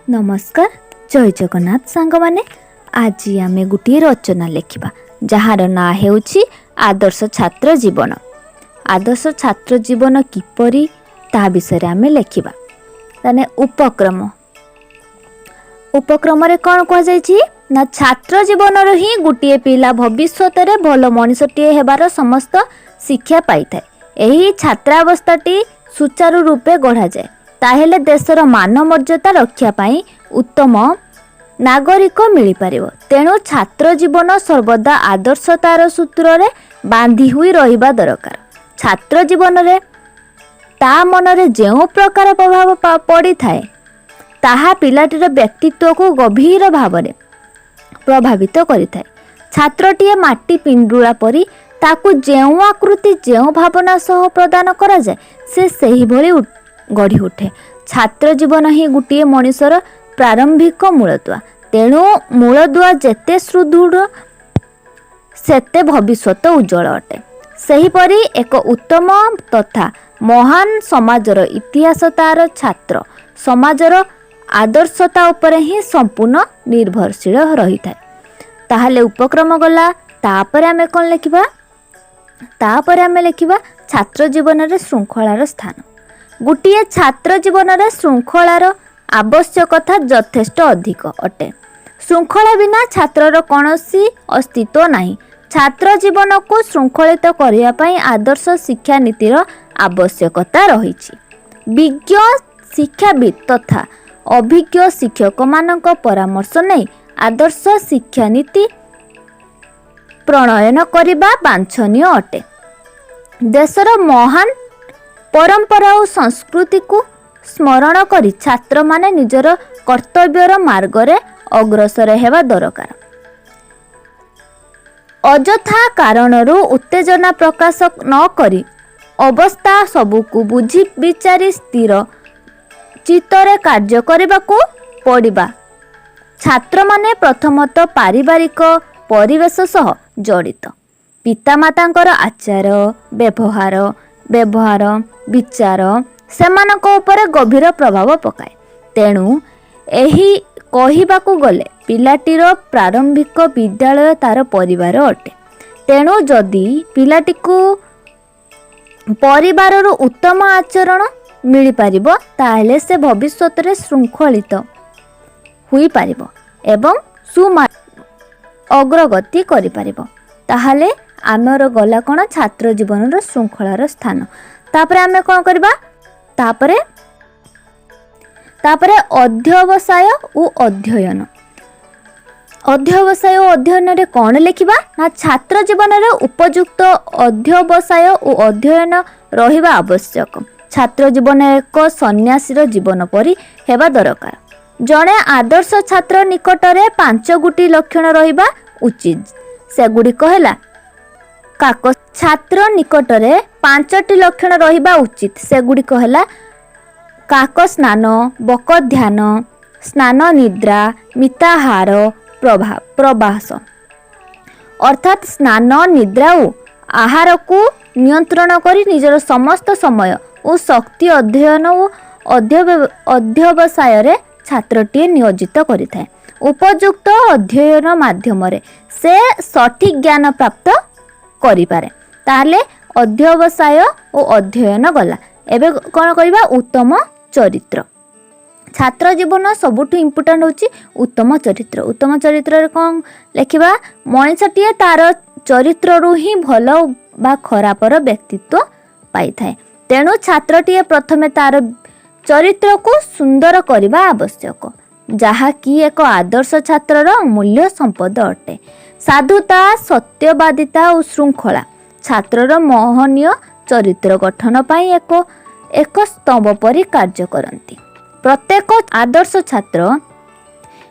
ନମସ୍କାର, ଜୟ ଜଗନ୍ନାଥ ସାଙ୍ଗମାନେ। ଆଜି ଆମେ ଗୋଟିଏ ରଚନା ଲେଖିବା, ଯାହାର ନାଁ ହେଉଛି ଆଦର୍ଶ ଛାତ୍ର ଜୀବନ। ଆଦର୍ଶ ଛାତ୍ର ଜୀବନ କିପରି, ତାହା ବିଷୟରେ ଆମେ ଲେଖିବା। ତାହେଲେ ଉପକ୍ରମ। ଉପକ୍ରମରେ କ'ଣ କୁହାଯାଇଛି ନା, ଛାତ୍ର ଜୀବନରୁ ହିଁ ଗୋଟିଏ ପିଲା ଭବିଷ୍ୟତରେ ଭଲ ମଣିଷଟିଏ ହେବାର ସମସ୍ତ ଶିକ୍ଷା ପାଇଥାଏ। ଏହି ଛାତ୍ରାବସ୍ଥାଟି ସୁଚାରୁ ରୂପେ ଗଢ଼ାଯାଏ, ତାହେଲେ ଦେଶର ମାନ ମର୍ଯ୍ୟାଦା ରକ୍ଷା ପାଇଁ ଉତ୍ତମ ନାଗରିକ ମିଳିପାରିବ। ତେଣୁ ଛାତ୍ର ଜୀବନ ସର୍ବଦା ଆଦର୍ଶତାର ସୂତ୍ରରେ ବାନ୍ଧି ହୋଇ ରହିବା ଦରକାର। ଛାତ୍ର ଜୀବନରେ ତା ମନରେ ଯେଉଁ ପ୍ରକାର ପ୍ରଭାବ ପଡ଼ିଥାଏ, ତାହା ପିଲାଟିର ବ୍ୟକ୍ତିତ୍ୱକୁ ଗଭୀର ଭାବରେ ପ୍ରଭାବିତ କରିଥାଏ। ଛାତ୍ରଟିଏ ମାଟି ପିଣ୍ଡୁଳା ପରି। ତାକୁ ଯେଉଁ ଆକୃତି, ଯେଉଁ ଭାବନା ସହ ପ୍ରଦାନ କରାଯାଏ, ସେ ସେହିଭଳି ଗଢ଼ି ଉଠେ। ଛାତ୍ର ଜୀବନ ହିଁ ଗୋଟିଏ ମଣିଷର ପ୍ରାରମ୍ଭିକ ମୂଳଦୁଆ। ତେଣୁ ମୂଳଦୁଆ ଯେତେ ସୁଦୃଢ଼, ସେତେ ଭବିଷ୍ୟତ ଉଜ୍ଜଳ ଅଟେ। ସେହିପରି ଏକ ଉତ୍ତମ ତଥା ମହାନ ସମାଜର ଇତିହାସ ତାର ଛାତ୍ର ସମାଜର ଆଦର୍ଶତା ଉପରେ ହିଁ ସମ୍ପୂର୍ଣ୍ଣ ନିର୍ଭରଶୀଳ ରହିଥାଏ। ତାହେଲେ ଉପକ୍ରମ ଗଲା। ତାପରେ ଆମେ କ'ଣ ଲେଖିବା? ତାପରେ ଆମେ ଲେଖିବା ଛାତ୍ର ଜୀବନରେ ଶୃଙ୍ଖଳାର ସ୍ଥାନ। ଗୋଟିଏ ଛାତ୍ର ଜୀବନରେ ଶୃଙ୍ଖଳାର ଆବଶ୍ୟକତା ଯଥେଷ୍ଟ ଅଧିକ ଅଟେ। ଶୃଙ୍ଖଳା ବିନା ଛାତ୍ରର କୌଣସି ଅସ୍ତିତ୍ୱ ନାହିଁ। ଛାତ୍ର ଜୀବନକୁ ଶୃଙ୍ଖଳିତ କରିବା ପାଇଁ ଆଦର୍ଶ ଶିକ୍ଷାନୀତିର ଆବଶ୍ୟକତା ରହିଛି। ବିଜ୍ଞ ଶିକ୍ଷାବିତ୍ ତଥା ଅଭିଜ୍ଞ ଶିକ୍ଷକମାନଙ୍କ ପରାମର୍ଶ ନେଇ ଆଦର୍ଶ ଶିକ୍ଷାନୀତି ପ୍ରଣୟନ କରିବା ବାଞ୍ଛନୀୟ ଅଟେ। ଦେଶର ମହାନ ପରମ୍ପରା ଓ ସଂସ୍କୃତିକୁ ସ୍ମରଣ କରି ଛାତ୍ରମାନେ ନିଜର କର୍ତ୍ତବ୍ୟର ମାର୍ଗରେ ଅଗ୍ରସର ହେବା ଦରକାର। ଅଯଥା କାରଣରୁ ଉତ୍ତେଜନା ପ୍ରକାଶ ନ କରି ଅବସ୍ଥା ସବୁକୁ ବୁଝି ବିଚାରି ସ୍ଥିର ଚିତ୍ତରେ କାର୍ଯ୍ୟ କରିବାକୁ ପଡ଼ିବା। ଛାତ୍ରମାନେ ପ୍ରଥମତଃ ପାରିବାରିକ ପରିବେଶ ସହ ଜଡ଼ିତ। ପିତାମାତାଙ୍କର ଆଚାର ବ୍ୟବହାର, ବିଚାର ସେମାନଙ୍କ ଉପରେ ଗଭୀର ପ୍ରଭାବ ପକାଏ। ତେଣୁ ଏହି କହିବାକୁ ଗଲେ ପିଲାଟିର ପ୍ରାରମ୍ଭିକ ବିଦ୍ୟାଳୟ ତାର ପରିବାର ଅଟେ। ତେଣୁ ଯଦି ପିଲାଟିକୁ ପରିବାରରୁ ଉତ୍ତମ ଆଚରଣ ମିଳିପାରିବ, ତାହେଲେ ସେ ଭବିଷ୍ୟତରେ ଶୃଙ୍ଖଳିତ ହୋଇପାରିବ ଏବଂ ଅଗ୍ରଗତି କରିପାରିବ। ତାହେଲେ ଆମର ଗଲା କ'ଣ? ଛାତ୍ର ଜୀବନର ଶୃଙ୍ଖଳାର ସ୍ଥାନ। ତାପରେ ଆମେ କ'ଣ କରିବା? ତାପରେ ଅଧ୍ୟବସାୟ ଓ ଅଧ୍ୟୟନ। ଅଧ୍ୟବସାୟ ଓ ଅଧ୍ୟୟନରେ କ'ଣ ଲେଖିବା ନା, ଛାତ୍ର ଜୀବନରେ ଉପଯୁକ୍ତ ଅଧ୍ୟବସାୟ ଓ ଅଧ୍ୟୟନ ରହିବା ଆବଶ୍ୟକ। ଛାତ୍ର ଜୀବନ ଏକ ସନ୍ନ୍ୟାସୀର ଜୀବନ ପରି ହେବା ଦରକାର। ଜଣେ ଆଦର୍ଶ ଛାତ୍ର ନିକଟରେ ପାଞ୍ଚ ଗୋଟି ଲକ୍ଷଣ ରହିବା ଉଚିତ। ସେଗୁଡ଼ିକ ହେଲା କାକ ଛାତ୍ର ନିକଟରେ ପାଞ୍ଚଟି ଲକ୍ଷଣ ରହିବା ଉଚିତ। ସେଗୁଡ଼ିକ ହେଲା କାକ ସ୍ନାନ, ବକ ଧ୍ୟାନ, ସ୍ନାନ ନିଦ୍ରା, ମିତାହାର, ପ୍ରବାସ। ଅର୍ଥାତ୍ ସ୍ନାନ, ନିଦ୍ରା ଓ ଆହାରକୁ ନିୟନ୍ତ୍ରଣ କରି ନିଜର ସମସ୍ତ ସମୟ ଓ ଶକ୍ତି ଅଧ୍ୟୟନ ଓ ଅଧ୍ୟବସାୟରେ ଛାତ୍ରଟିଏ ନିୟୋଜିତ କରିଥାଏ। ଉପଯୁକ୍ତ ଅଧ୍ୟୟନ ମାଧ୍ୟମରେ ସେ ସଠିକ୍ ଜ୍ଞାନ ପ୍ରାପ୍ତ କରିପାରେ। ତାହେଲେ ଅଧ୍ୟବସାୟ ଓ ଅଧ୍ୟୟନ ଗଲା। ଏବେ କ'ଣ କରିବା? ଉତ୍ତମ ଚରିତ୍ର। ଛାତ୍ର ଜୀବନ ସବୁଠୁ ଇମ୍ପୋର୍ଟାଣ୍ଟ ହେଉଛି ଉତ୍ତମ ଚରିତ୍ର। ଉତ୍ତମ ଚରିତ୍ରରେ କ'ଣ ଲେଖିବା? ମଣିଷଟିଏ ତାର ଚରିତ୍ରରୁ ହିଁ ଭଲ ବା ଖରାପର ବ୍ୟକ୍ତିତ୍ୱ ପାଇଥାଏ। ତେଣୁ ଛାତ୍ରଟିଏ ପ୍ରଥମେ ତାର ଚରିତ୍ରକୁ ସୁନ୍ଦର କରିବା ଆବଶ୍ୟକ, ଯାହାକି ଏକ ଆଦର୍ଶ ଛାତ୍ରର ଅମୂଲ୍ୟ ସମ୍ପଦ ଅଟେ। ସାଧୁତା, ସତ୍ୟବାଦିତା ଓ ଶୃଙ୍ଖଳା ଛାତ୍ରର ମହନୀୟ ଚରିତ୍ର ଗଠନ ପାଇଁ ଏକ ଏକ ସ୍ତମ୍ଭ ପରି କାର୍ଯ୍ୟ କରନ୍ତି। ପ୍ରତ୍ୟେକ ଆଦର୍ଶ ଛାତ୍ର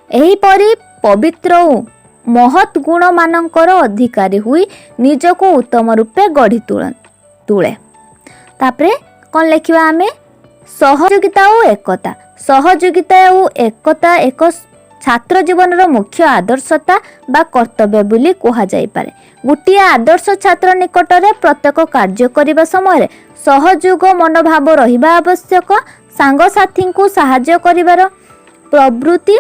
ଏହିପରି ପବିତ୍ର ଓ ମହତ୍ ଗୁଣମାନଙ୍କର ଅଧିକାରୀ ହୋଇ ନିଜକୁ ଉତ୍ତମ ରୂପେ ଗଢ଼ି ତୋଳେ। ତାପରେ କ'ଣ ଲେଖିବା ଆମେ? ସହଯୋଗିତା ଓ ଏକତା। ସହଯୋଗିତା ଓ ଏକତା ଏକ ଛାତ୍ର ଜୀବନର ମୁଖ୍ୟ ଆଦର୍ଶତା ବା କର୍ତ୍ତବ୍ୟ ବୋଲି କୁହାଯାଇପାରେ। ଗୋଟିଏ ଆଦର୍ଶ ଛାତ୍ର ନିକଟରେ ପ୍ରତ୍ୟେକ କାର୍ଯ୍ୟ କରିବା ସମୟରେ ସହଯୋଗ ମନୋଭାବ ରହିବା ଆବଶ୍ୟକ। ସାଙ୍ଗସାଥୀଙ୍କୁ ସାହାଯ୍ୟ କରିବାର ପ୍ରବୃତ୍ତି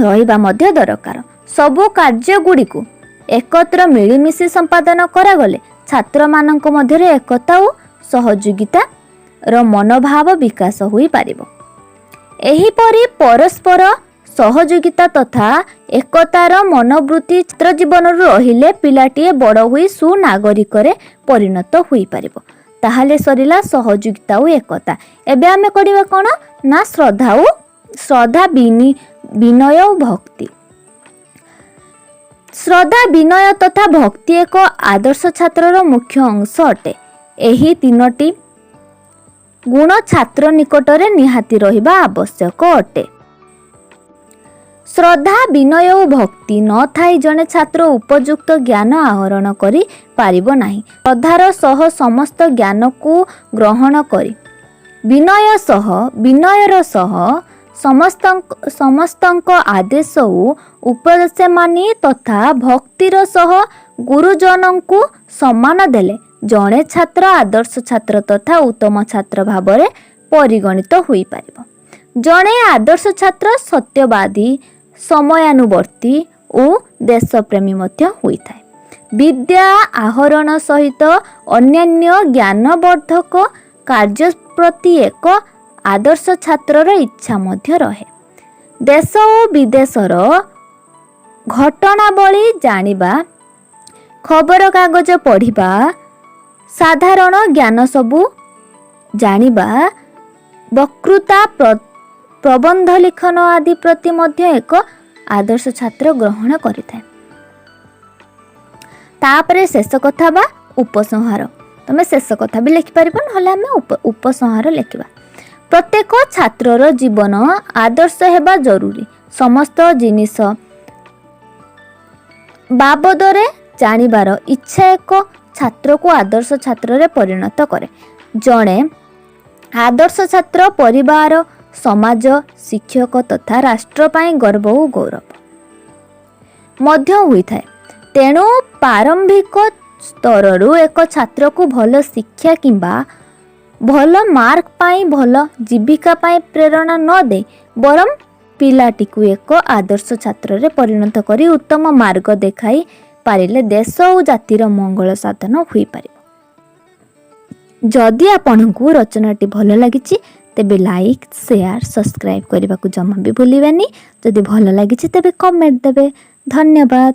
ରହିବା ମଧ୍ୟ ଦରକାର। ସବୁ କାର୍ଯ୍ୟଗୁଡ଼ିକୁ ଏକତ୍ର ମିଳିମିଶି ସମ୍ପାଦନ କରାଗଲେ ଛାତ୍ରମାନଙ୍କ ମଧ୍ୟରେ ଏକତା ଓ ସହଯୋଗିତାର ମନୋଭାବ ବିକାଶ ହୋଇପାରିବ। ଏହିପରି ପରସ୍ପର ସହଯୋଗିତା ତଥା ଏକତାର ମନୋବୃତ୍ତି ଛାତ୍ର ଜୀବନରୁ ରହିଲେ ପିଲାଟିଏ ବଡ଼ ହୋଇ ସୁନାଗରିକରେ ପରିଣତ ହୋଇପାରିବ। ତାହେଲେ ସରିଲା ସହଯୋଗିତା ଓ ଏକତା। ଏବେ ଆମେ କରିବା କ'ଣ ନା ଶ୍ରଦ୍ଧା, ବିନୟ ଓ ଭକ୍ତି। ଶ୍ରଦ୍ଧା, ବିନୟ ତଥା ଭକ୍ତି ଏକ ଆଦର୍ଶ ଛାତ୍ରର ମୁଖ୍ୟ ଅଂଶ ଅଟେ। ଏହି ତିନୋଟି ଗୁଣ ଛାତ୍ର ନିକଟରେ ନିହାତି ରହିବା ଆବଶ୍ୟକ ଅଟେ। ଶ୍ରଦ୍ଧା, ବିନୟ ଓ ଭକ୍ତି ନଥାଇ ଜଣେ ଛାତ୍ର ଉପଯୁକ୍ତ ଜ୍ଞାନ ଆହରଣ କରି ପାରିବ ନାହିଁ। ଶ୍ରଦ୍ଧାର ସହ ସମସ୍ତ ଜ୍ଞାନକୁ ଗ୍ରହଣ କରି, ବିନୟର ସହ ସମସ୍ତଙ୍କ ଆଦେଶ ଓ ଉପଦେଶ ମାନି ତଥା ଭକ୍ତିର ସହ ଗୁରୁଜନଙ୍କୁ ସମ୍ମାନ ଦେଲେ ଜଣେ ଛାତ୍ର ଆଦର୍ଶ ଛାତ୍ର ତଥା ଉତ୍ତମ ଛାତ୍ର ଭାବରେ ପରିଗଣିତ ହୋଇପାରିବ। ଜଣେ ଆଦର୍ଶ ଛାତ୍ର ସତ୍ୟବାଦୀ, ସମୟାନୁବର୍ତ୍ତୀ ଓ ଦେଶପ୍ରେମୀ ମଧ୍ୟ ହୋଇଥାଏ। ବିଦ୍ୟା ଆହରଣ ସହିତ ଅନ୍ୟାନ୍ୟ ଜ୍ଞାନବର୍ଦ୍ଧକ କାର୍ଯ୍ୟ ପ୍ରତି ଏକ ଆଦର୍ଶ ଛାତ୍ରର ଇଚ୍ଛା ମଧ୍ୟ ରହେ। ଦେଶ ଓ ବିଦେଶର ଘଟଣାବଳୀ ଜାଣିବା, ଖବରକାଗଜ ପଢ଼ିବା, ସାଧାରଣ ଜ୍ଞାନ ସବୁ ଜାଣିବା, ବକ୍ତୃତା, ପ୍ରବନ୍ଧ ଲିଖନ ଆଦି ପ୍ରତି ମଧ୍ୟ ଏକ ଆଦର୍ଶ ଛାତ୍ର ଗ୍ରହଣ କରିଥାଏ। ତାପରେ ଶେଷ କଥା ବା ଉପସଂହାର। ତମେ ଶେଷ କଥା ବି ଲେଖିପାରିବ, ନହେଲେ ଆମେ ଉପସଂହାର ଲେଖିବା। ପ୍ରତ୍ୟେକ ଛାତ୍ରର ଜୀବନ ଆଦର୍ଶ ହେବା ଜରୁରୀ। ସମସ୍ତ ଜିନିଷ ବାବଦରେ ଜାଣିବାର ଇଚ୍ଛା ଏକ ଛାତ୍ରକୁ ଆଦର୍ଶ ଛାତ୍ରରେ ପରିଣତ କରେ। ଜଣେ ଆଦର୍ଶ ଛାତ୍ର ପରିବାର, ସମାଜ, ଶିକ୍ଷକ ତଥା ରାଷ୍ଟ୍ର ପାଇଁ ଗର୍ବ ଓ ଗୌରବ ମଧ୍ୟ ହୋଇଥାଏ। ତେଣୁ ପ୍ରାରମ୍ଭିକ ସ୍ତରରୁ ଏକ ଛାତ୍ରକୁ ଭଲ ଶିକ୍ଷା କିମ୍ବା ଭଲ ମାର୍କ ପାଇଁ, ଭଲ ଜୀବିକା ପାଇଁ ପ୍ରେରଣା ନ ଦେଇ ବରଂ ପିଲାଟିକୁ ଏକ ଆଦର୍ଶ ଛାତ୍ରରେ ପରିଣତ କରି ଉତ୍ତମ ମାର୍ଗ ଦେଖାଇ ପାରିଲେ ଦେଶ ଓ ଜାତିର ମଙ୍ଗଳ ସାଧନ ହୋଇପାରିବ। ଯଦି ଆପଣଙ୍କୁ ରଚନାଟି ଭଲ ଲାଗିଛି, ତେବେ ଲାଇକ୍, ସେୟାର, ସବସ୍କ୍ରାଇବ୍ କରିବାକୁ ଜମା ବି ଭୁଲିବେନି। ଯଦି ଭଲ ଲାଗିଛି, ତେବେ କମେଣ୍ଟ ଦେବେ। ଧନ୍ୟବାଦ।